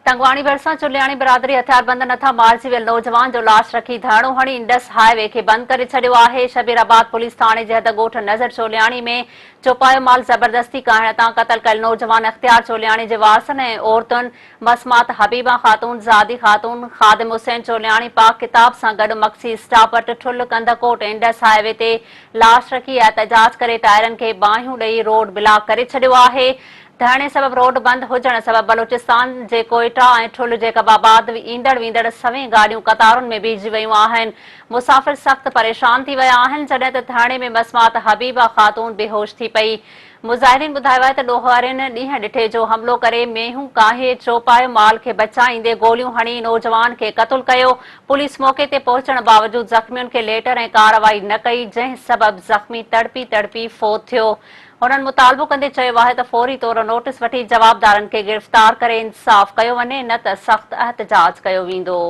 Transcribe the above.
تنگواڻي ڀرسان چولياڻي برادري هٿياربندن هٿان مارجي ويل نوجوان جو لاش رکي ڌرڻو هڻي انڊس هاء وي کي بند ڪري ڇڏيو آهي. شبير آباد پوليس ٿاڻي جي حد ڳوٺ نظر چولياڻي ۾ چوپايو مال زبردستي ڪاهڻ تان قتل ڪيل نوجوان اختيار چولياڻي جي وارثن ۽ عورتن مسمات حبيبه خاتون، زادي خاتون، خادم حسين چولياڻي پاڪ ڪتاب سان گڏ مگسي اسٽاپ وٽ ٺلهه ڪنڌڪوٽ انڊس هاء وي تي لاش رکي احتجاج ڪري ٽائرن کي باهيون ڏئي روڊ بلاڪ ڪري ڇڏيو آهي. ڌرڻي سبب روڊ بند هجڻ سبب بلوچستان جي ڪوئيٽا ۽ ٺل جيڪب آباد ايندڙ ويندڙ سوين گاڏيون قطارن ۾ بيهجي ويون آهن، مسافر سخت پريشان ٿي ويا آهن، جڏهن ته ڌرڻي ۾ مسمات حبيبه خاتون بيهوش ٿي پئي. مظاهرين ٻڌايو آهي ته ڏوهارين ڏينهن ڏٺي جو حملو ڪري مينهون ڪاهي چوپايو مال کي بچائيندي گوليون هڻي نوجوان کي قتل ڪيو، پوليس موقعي تي پهچڻ باوجود زخمين کي ليٽر ۽ ڪارروائي نه ڪئي، جنهن سبب زخمي تڙپي تڙپي فوت ٿيو. هنن مطالبو ڪندي چيو آهي ته فوري طور نوٽيس وٺي جوابدارن کي گرفتار ڪري انصاف ڪيو وڃي نه ته سخت احتجاج ڪيو ويندو.